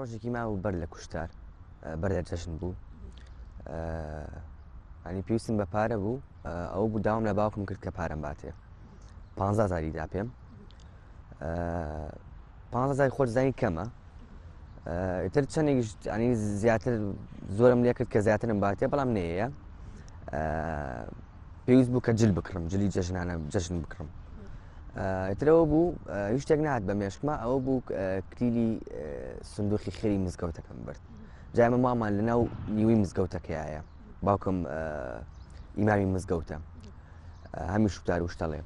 ڕۆژێکی مابوو بەر لە کوشتار بەر لە جەژن بوو ئەنی پێویستم بە پارە بوو ئەو بوو داوام لە باوکم کرد کە پارەم باتێ 15 زاری دا پێم 15 زاری خۆت زانی کەمە ئیتر چەندێکیش ینی زیاتر زۆرم لێ کرد کە زیاترم باتێ بەڵام نەیە پێویست بوو کە جل بکڕم جلی جەژنانە جەژن بکڕم ئیترەوە بوو هیچ شتێک نهات بە مێشکما ئەوە بوو کلیلی سندوقی خێری مزگەوتەکەم برد جایمە مامان لەناو نیوەی مزگەوتەکەیە باوکم ئیمامی مزگەوتە هەمی شوتار و شتەڵێ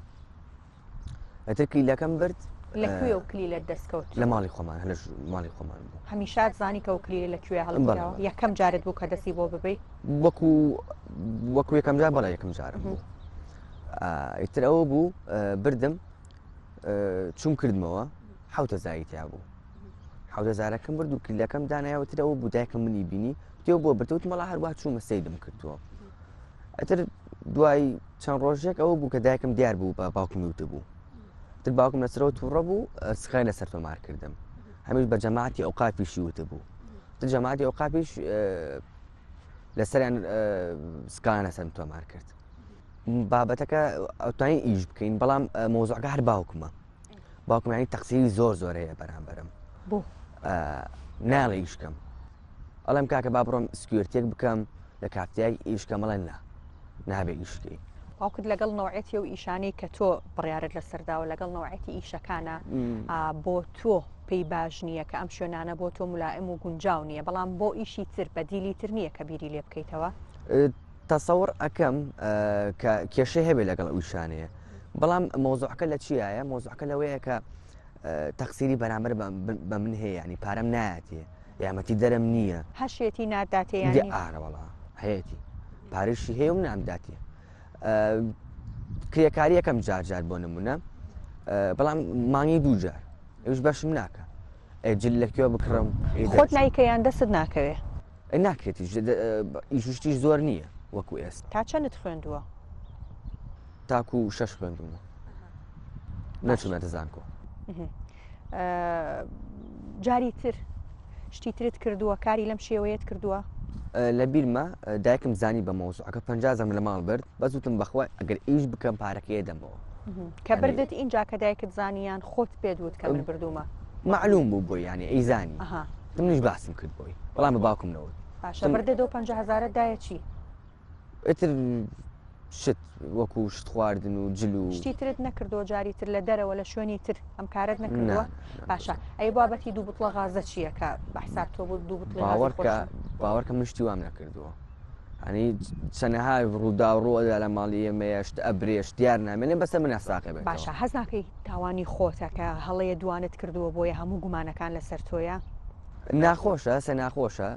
ئەتر کلیلەکەم برد لە کوێ و کلیلت دەستکەوت لە ماڵی خۆمان هەلە ماڵی خۆمان بوو هەمیشات زانی کە و کلیلە لە کوێ هەڵگیراوە یەکەم جارت بوو کە دەستی بۆ ببەی وەکو وەکو یەکەم جار بەڵێ یەکەم جارم بوو ئیتر ئەوە بوو بردم چوم کردمەوە حوتە زاری تیا بوو حوتە زارەکەم برد و کلیلەکەم دانایەوە تر ئەوە بوو دایکم منی بینی تێ بۆ بردوت مەڵا هەروە چوومە سەیدم کردووە ئەتر دوای چەند ڕۆژێک ئەوە بوو کە دایکم دیار بوو بە باوکم وتە بوو تر باوکم لەسەرەوە تووڕە بوو سکای لەسەر تۆمار کردم هەمیش بە جەماعەتی ئەوقافیشی وتە بوو تر جەماعەتی ئەوقافیش لەسەریان سکایان لەسەرم تۆمار کرد بابەتەکە ئەوتوانین ئیش بکەین بەڵام مۆزعەکە هەر باوکمە باوکم ینی تەقسیری زۆر زۆر هەیە بەرامبەرم بۆ ناڵێ ئیش کەم ئەڵێم کاکە با بڕۆم security ێک بکەم لە کافتیای ئیش کەم ئەڵێن نا نابێ ئیش بکەی. باوکت لەگەڵ نەوعێتی ئەو ئیشانەی کە تۆ بڕیارت لەسەر داوە لەگەڵ نەوعێتی ئیشەکانە بۆ تۆ پێی باش نییە کە ئەم شوێنانە بۆ تۆ ملائم و گونجاو نییە بەڵام بۆ ئیشی تر بەدیلی تر نییە کە بیری لێ بکەیتەوە؟ تەسەوڕ ئەکەم کە کێشەی هەبێ لەگەڵ ئەو ئیشانەیە بەڵام مەوزوعەکە لە چیایە مەوزوعەکە لەوەیە کە تەقسیری بەرامبەر بە من هەیە ینی پارەم نایەتێ یارمەتی دەرم نییە. هەشێتی ناتداتێ یانی؟ ئارە وەڵا هەیەتی پارەشی هەیە و نامداتێ کرێکاریەکەم جار جار بۆ نمونە بەڵام مانگی دوو جار ئەوش بەشم ناکە جل لە کوێ بکڕم خۆت نایکە یان دەستت ناکەوێ ناکرێت ئیششتیش زۆر نییە وەکو ئێست تا چەندت خوێندووە تاکو شەش خوێندومە نەچوومەتە زانکۆ جاری تر شتی ترت کردووە کاری لەم شێوەیەت کردووە؟ لە بیرمە دایکم زانی بە مەوزوعەکە 50 زەم لە ماڵ برد بەس وتم بەخوا ئەگەر ئیش بکەم پارەکەی دەمەوە کە بردت اینجا کە دایکت زانیان خۆت پێت وت کە من بردوومە معلوم بوو بۆی یعنی ئەیزانی منیش باسم کرد بۆی بەڵام بە باوکم نەوت باشە بردە دۆ 50 هەزارت دایە چی؟ ئیتر شت وەکو شت خواردن و جل و شتی ترت نەکردووە جاری تر لە دەرەوە لە شوێنی تر ئەم کارت نەکردووە باشە ئەی بابەتی دوو بتڵە غازە چییە کە بە حساب تۆ بوو دوو بتڵی باوەڕکە باوەڕکە من شتی وام نەکردووە ئەنی چەنەها ڕوودا ڕووەدا لە ماڵی ئێمەیە شت ئەبرێ شت دیار نامێنێ بەسەر من ساقێ بێت باشە هەز ناکەی تاوانی خۆتە کە هەڵەیە دوانت کردووە بۆیە هەموو گومانەکان لەسەر تۆیە ناخۆشە سە ناخۆشە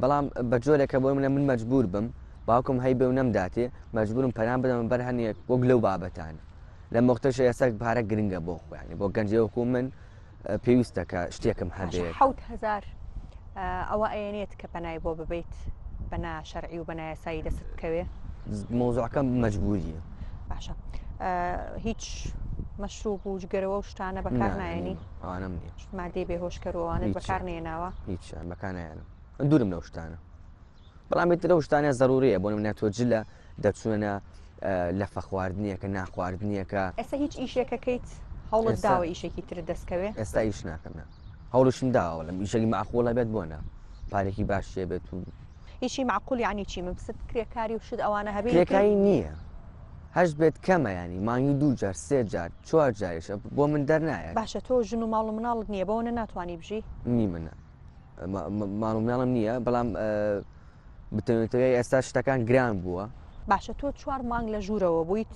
بەڵام بە جۆرێکە بۆ منە من مەجبور بم باوکم هەیبێ و نەمداتێ مەجبورم پەنام بدەمە بەر هەنێک وەک لەو بابەتانە لەم وەختەش ئێستا پارە گرنگە بۆ خۆیانی بۆ گەنجێ وەکو من پێویستە کە شتێکم هەبێت. 7000 ئەوە ئەیەنێت کە پەنای بۆ ببیت بە ناشەرعی و بە نایاسایی دەست بکەوێ؟ مەوزوعەکە مەجبوریە. باشە هیچ مەشروب و جگەرەوە و شتانە بەکار نایەنی؟ ئەوانەم نییە. مادەی بێهۆشکەر و ئەوانەت بەکار نێناوە؟ هیچ بەکار نایەنم دوورم لەو شتانە. بەڵام ئیتر ئەو شتانە زەروریە بۆ نمونە تۆ جلە دەچوونە لەفە خواردنیەکە ناخواردنیەکە. ئێستا هیچ ئیشێکەکەیت هەوڵت داوە ئیشێکی ترت دەستکەوێ؟ ئێستا ئیش ناکەم نا هەوڵشم داوە لەم ئیشێکی مەعقوڵە بێت بۆ نا پارێکی باشیە بێت و ئیشی مەعقول یعنی چی مەبست کرێکاری و شت ئەوانە هەبێ کرێکاری نییە هەشت بێت کەمە ینی مانگی دوو جار سێ جار چوار جاریشە بۆ من دەرنایە باشە تۆ ژن و ماڵ و مناڵت نییە بەوەنە ناتوانی بژی نیمە نا ماڵ و مناڵم نییە بەڵام بتەوێتەوە ئێستا شتەکان گران بووە. باشە تۆ چوار مانگ لە ژوورەوە بوویت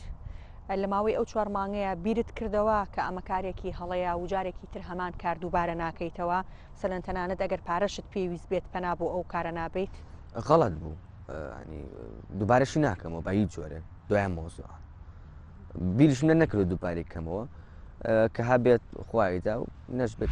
لە ماوەی ئەو چوار مانگەیە بیرت کردەوە کە ئەمە کارێکی هەڵەیە و جارێکی تر هەمان کار دووبارە ناکەیتەوە سەلەن تەنانەت ئەگەر پارەشت پێویست بێت پەنا بۆ ئەو کارە نابیت؟ غەڵەت بوو دووبارەشی ناکەمەوە بە هیچ جۆرێک دوایان مۆزوع بیریشم لێ نەکرد دووبارەی کەمەوە کە هەبێت خوایدا و نەشبێت.